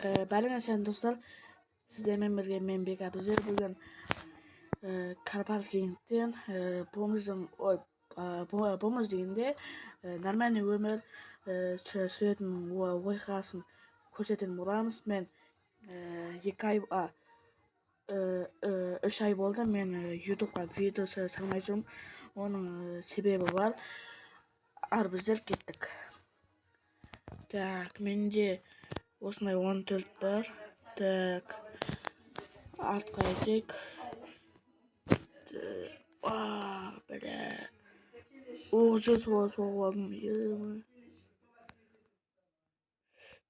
Бәріңе сәлем, достар. Сіздермен бірге мен, Бека. Біздер бүгін карпаркингтен бомждың, ой, бомж дегенде нормальный өмір сүретін оқиғасын көрсететін боламыз. Мен 2 ай, 3 ай болды, мен ютубқа видео салмай жүрмін. Оның себебі бар. Ал біздер кеттік. Так, менде осындай 14 бар. Так, артқа кетейік. А, бля, уже соғып алдым.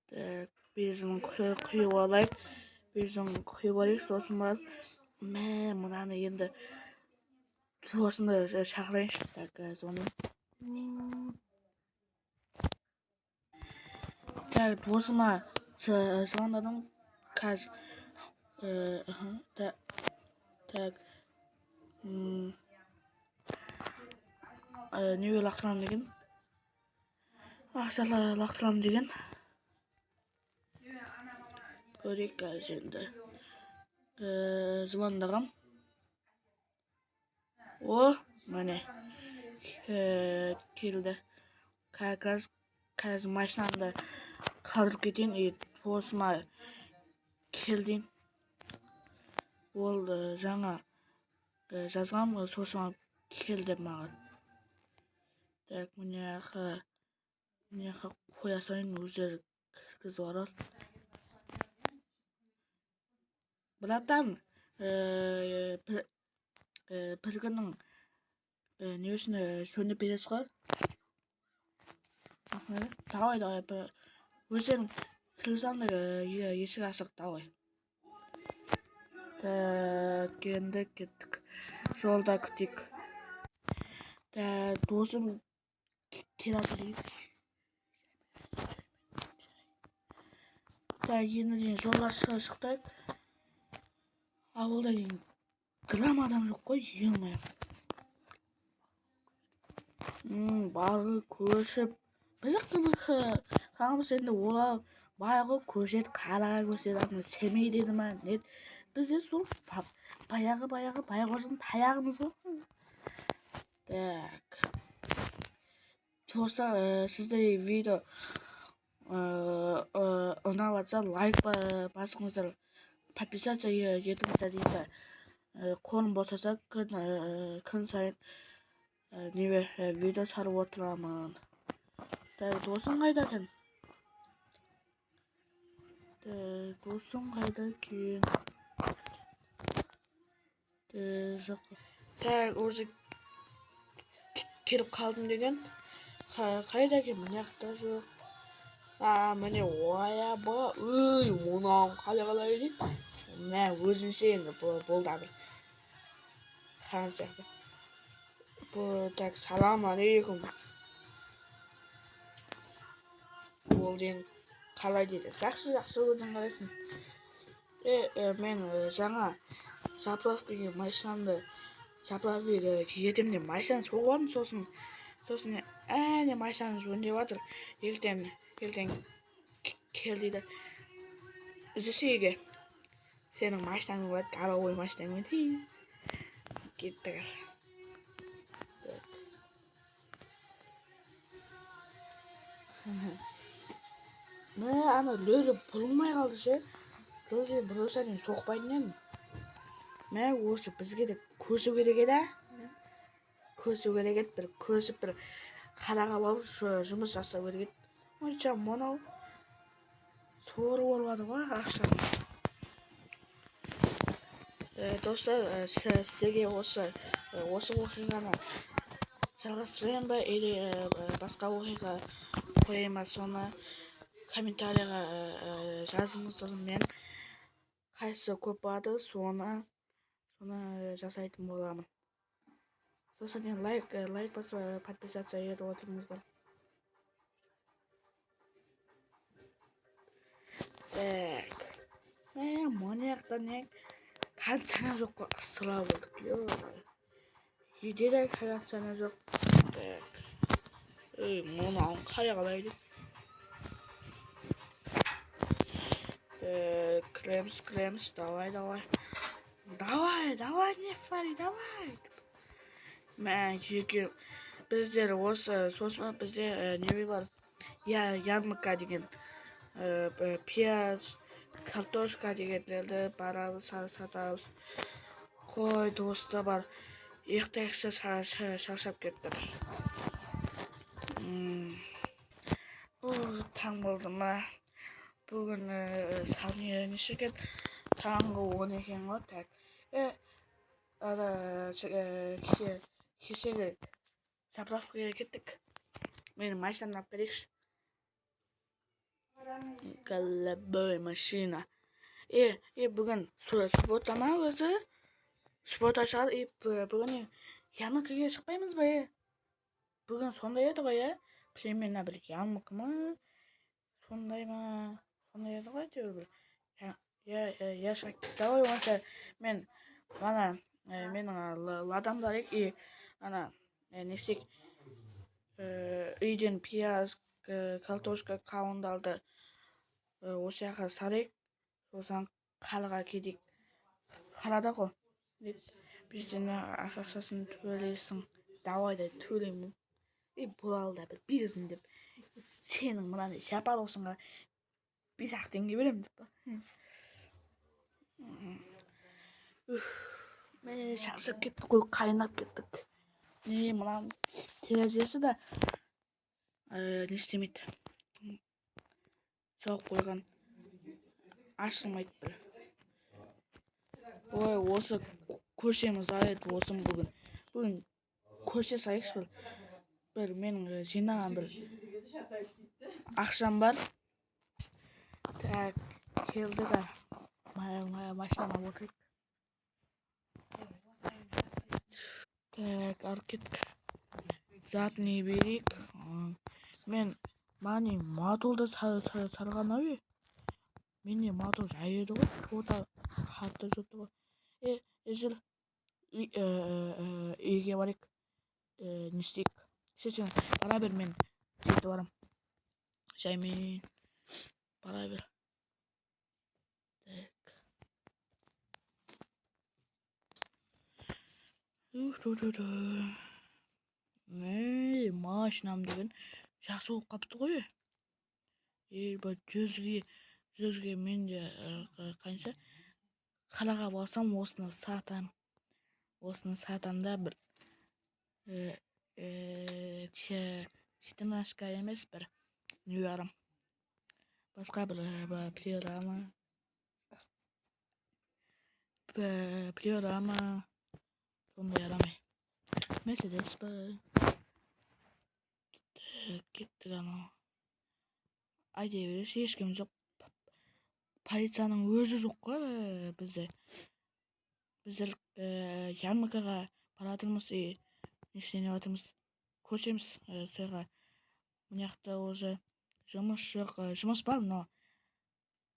Так, бензин құйып алайық, бензин құйып алайық. Сосын барып, мә, мынаны енді осында шақырайыншы. Так, звоним. Так, досыма звондадым қазір. Так, неге лақтырамын деген, ақша лақтырамын деген. Көрейік қазір енді. Звондағам. О, міне, келді. Қазір машинамды қалдырып кетейін и досыма кел деймін. Ол жаңа жазғам, сосын кел деп маған. Так, мына жаққа қоя салайын, өздері кіргізіп алар. Братан, бір күннің несіне жөндеп бересіз ғой? Давай, давай, бір өздерің кіргізе алыңдар, есік ашық, давай. Так, енді кеттік, жолда күтейік. Так, досым келатыр дейді. Так, енді дейін жолға шықтық. Ауылда дейін грамм адам жоқ қой, ё-моё. Барлығы көшіп, біз қаламыз енді. Олар бай ғой, көшеді, қалаға көшеді, ана Семей деді ма, не. Бізде сол баяғы Байқожаның таяғымыз ғой. Так, достар, сіздерге видео ұнап жатса, лайк басыңыздар, подписаться етіңіздер дейді. Қолым босаса, күн сайын неме видео салып отырамын. Так, досың қайда екен? Так, досым қайда екен? Жоқ. Так, уже келіп қалдым деген. Қайда екен? Мына жақта жоқ. А, міне, ояба. Өй, мынауың қалай, қалай дейді? Мә, өзінше енді болды, ана хан сияқты. Так, салам алейкум. Ол енді қалай дейді? Жақсы, жақсы, өзің қалайсың? Мен жаңа заправкаға машинамды заправкаға етемін деп машинаны соғып алдым. Сосын әне машинаны жөндеп жатыр, ертең кел дейді. Жүрші үйге, сенің машинаң болады, головой машинаңмен. Кеттік. Так, мә, ана рөлі бұрылмай қалды ше. Рөлі бұрылса, дейін соқпайтын едім. Мә, осы бізге де көшу керек еді, көшу керек еді. Бір көшіп, бір қалаға барып жұмыс жасау керек еді. Ойша, мынау сорып алып жатыр ғой ақшаны. Достар, сіздерге осы оқиғаны жалғастырайын ба или басқа оқиға қояйын ба, соны комментарийға жазыңыздар. Мен қайсысы көп болады, соны жасайтын боламын. Сосын енді лайк басып, подписаться етіп отырыңыздар. Так, мә, мына жақта не, кондиционер жоқ қой, ысыра болдық. Үйде де кондиционер жоқ. Так, ей, мынауың қалай, қалай дейді? Кіреміз, кіреміз, давай, давай. Давай, давай, не фари, давай. Мә, жеке біздер осы, сосын бізде не бар? Я, ярмарка деген, пияз, картошка дегендерді барамыз, сатамыз. Қой, досты бар. Ұйықтайықшы, шаршап кеттім. Таң болды ма? Бүгін сағат неше екен? Таңғы 10 екен ғой, так. Ана, кешегі заправкаға кеттік. Менің машинамды алып келейікші. Голубой машина. Бүгін суббота ма өзі? Суббота шығар. Бүгін ярмаркаға шықпаймыз ба, е? Бүгін сондай еді ғой, е? Примерно бір ярмарка ма? Сондай ма? Сондай еді ғой әйтеуір бір. Я, шығайық. Давай онша мен ана менің ладамды алайық и ана не істейік? Үйден пияз, картошка, қауынды алды. Осы жаққа салайық. Сосын қалаға кетейік. Қалада ғой. Бізден ақшасын төлейсің. Давай да төлеймін. И бұл алда бір берсін деп. Сенің мынандай жапар осыңға 5-ақ теңге беремін деп па. Уф, міне шаршап кеттік қой, қайнап кеттік. Не, мынаның терезесі де не істемейді. Жауып қойған. Ашылмайды бір. Ой, осы көшеміз ай осы бүгін. Бүгін көше салайықшы бір. Бір менің жинаған бір ақшам бар. Так, келді да. Машинама отырайық. Так, алып кеттік. Задний берейік. Мен маған моторды салған ау, е. Менде мотор жай еді ғой. Тота қатты жүрді ғой. Жүр. Үйге барайық. Не істейік? Сен бара бер, мен жетіп барам. Жаймен бара бер. Так. Ух-ту-ту-ту. Мә, машинам деген жақсы болып қапты ғой. Е, бір жүзге менде қанша? Қалаға барсам осыны сатам. Осыны сатам да бір четырнашка емес, бір не барам. Басқа бір Приора ма? Приора ма? Сондай арам. Мерседес па? Так, кеттік анау. Айдай беруші ешкім жоқ. Полицияның өзі жоқ қой бізде. Біздер ярмаркаға баратырмыз и не істеп жатырмыз. Көшеміз сыйға. Мына жақта уже жұмыс жоқ, жұмыс бар, но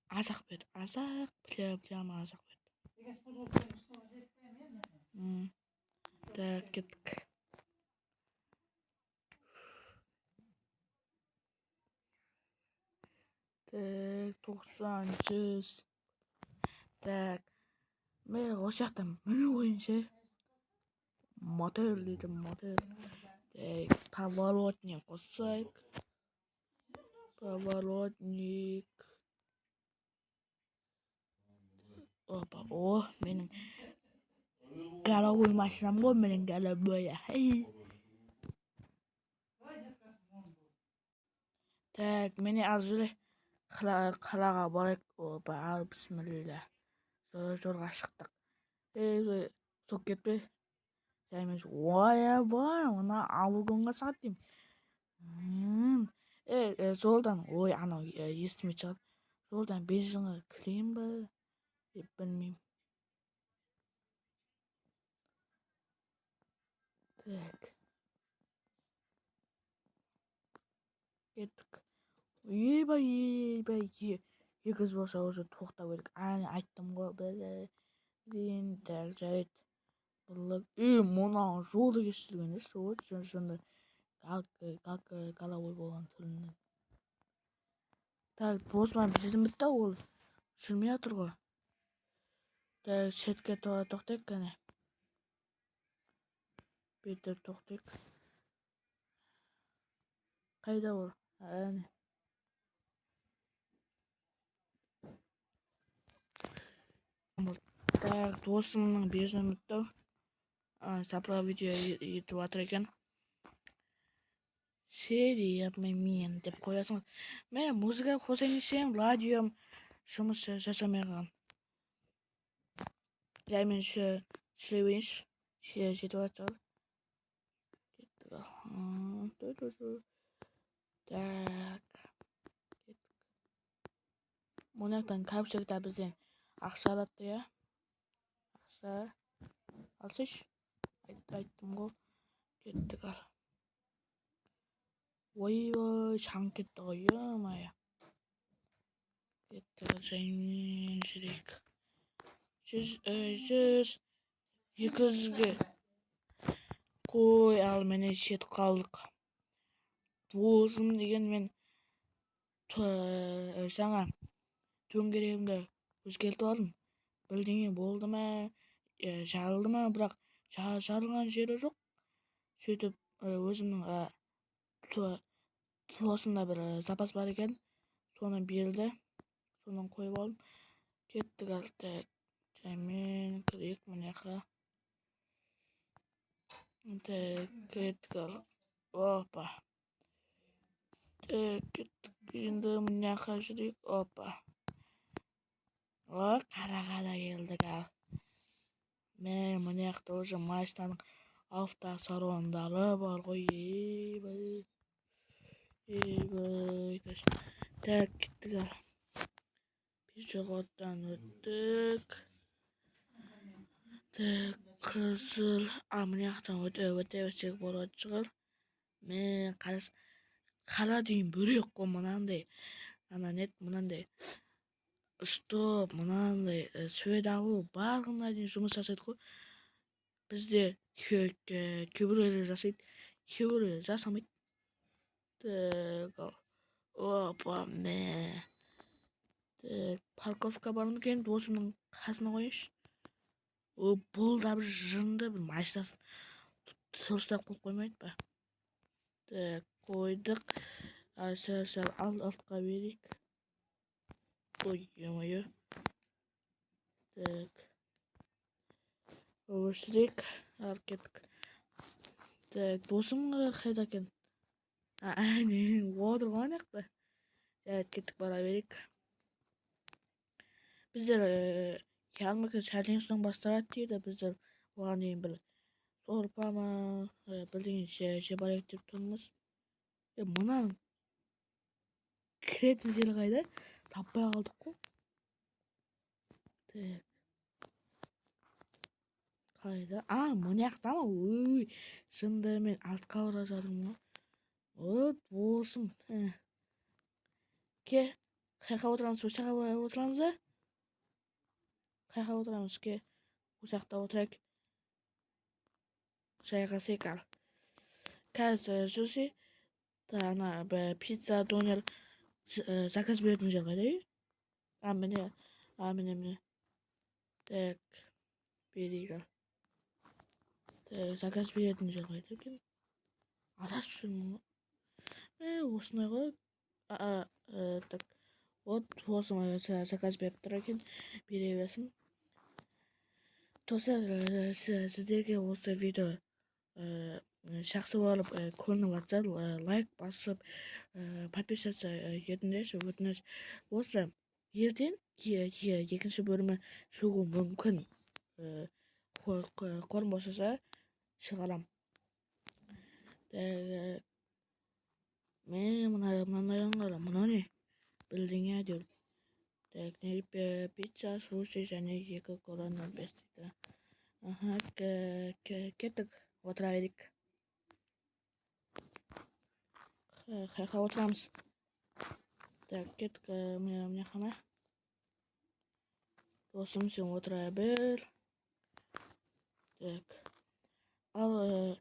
аз-ақ берді. Аз-ақ, прямо аз-ақ берді. Так, кеттік. Так, 90, 100. Так. Мен осы жақта міне қояйыншы. Мотор дейді, мотор. Так, поворотник қосайық. Поворотник. Опа, о, менің головой машинам ғой, менің головой. Хей. Так, міне ал жүре. Қалаға барайық. Опа, ал бісміллә. Жолға шықтық. Ей, соқ кетпе. Жаймен ойбай, мына ауылға сағат деймін. Жолдан, ой, анау естімейтін шығар. Жолдан бензинға кірейін ба? Білмеймін. Так. Кеттік. Ойбай, ойбай, 200 болса уже тоқтау керек. Әне айттым ғой, блин, так, жарайды. Бұрлық. Ей, мына жолды кестірген еш, вот сондай головой болған түрінен. Так, осымен бензин бітті, ол жүрмей жатыр ғой. Так, шетке тоқтайық, кәне. Бүйтіп тоқтайық. Қайда ол? Әне. Так, досымның бензин бітті. Заправить етіп жатыр екен. Серия мен деп қоясың. Мен музыка қосайын десем, радиом жұмыс жасамай қалған. Жаймен жүре берейінші. Жетіп жатыр. Кеттік ал. Так. Кеттік. Мына жақтан, как всегда, бізден ақша алады, иә. Ақша алсайшы. Айттым ғой. Кеттік ал. Ойбай, шаңып кетті ғой, ё-моё. Кеттік, жаймен жүрейік. 100, 100, 200-ге. Қой, ал міне, жетіп қалдық. Досым деген мен жаңа төңірегімді өзгертіп алдым. Бірдеңе болды ма, жарылды ма, бірақ жарылған жері жоқ. Сөйтіп өзімнің досымда бір запас бар екен, соны берді. Соны қойып алдым. Кеттік ал, так. Жаймен кірейік мына жаққа. Так, кеттік ал. Опа. Так, кеттік. Енді мына жаққа жүрейік. Опа. О, қалаға да келдік ал. Мә, мына жақта уже машинаның автосалондары бар ғой. Ебай. Ебай. Так, кеттік ал. Пешеходтан өттік. Так, қызыл. А, мына жақтан өте берсек болатын шығар. Мә, қарас, қала деген бөлек қой мынандай. Ана нет, мынандай. Стоп, мынандай светофор барлығына дейін жұмыс жасайды ғой. Бізде кейбіреулер жасайды, кейбіреулер жасамайды. Так, ал. Опа, мә. Так, парковка бар ма екен? Досымның қасына қояйыншы. О, бұл да бір жынды, бір машинасын дұрыстап қойып қоймайды ба? Так, қойдық. Сәл сәл алтқа берейік. Ой, ё-моё. Так. Өшірейік. Ал кеттік. Так, досым қайда екен? Әне, отыр ғой ана жақта. Жарайды, кеттік, бара берейік. Біздер ярмарка сәлден соң басталады дейді. Біздер оған дейін бір сорпа ма, бірдеңе жеп алайық деп тұрмыз. Мынаның кіретін жері қайда? Таппай қалдық қой. Так. Қайда? А, мына жақта ма? Ой, жынды, мен артқа бара жатырмын ғой. О, досым. Ке, қай жаққа отырамыз? Осы жаққа отырамыз ба? Қай жаққа отырамыз? Ке, осы жақта отырайық. Жайғасайық ал. Қазір жүрсе, ана пицца, донер заказ беретін жер қайда? А, міне, а, міне, міне. Так, берейік ал. Так, заказ беретін жер қайда екен? Адасып жүрмін ғой. Осындай ғой. Так, вот досым заказ беріп тұр екен, бере берсін. Достар, сіздерге осы видео жақсы болып көрініп жатса, лайк басып, подписаться етіңдерші, өтініш. Осы ертең екінші бөлімі шығуы мүмкін. Қолым босаса, шығарам. Мен мынандайдан қара, мынау не? Бірдеңе әйтеуір. Так, не, пицца, суши және екі кола 0,5 дейді. Аха, кеттік, отыра берейік. Қай отырамыз? Так, кеттік, мына жаққа ма? Досым, сен отыра бер. Так. Ал,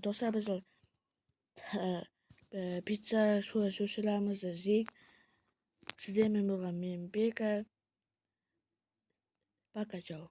достар, біз пицца, сушиларымызды жейік. Сіздермен болған мен, Бека. Пока, чао.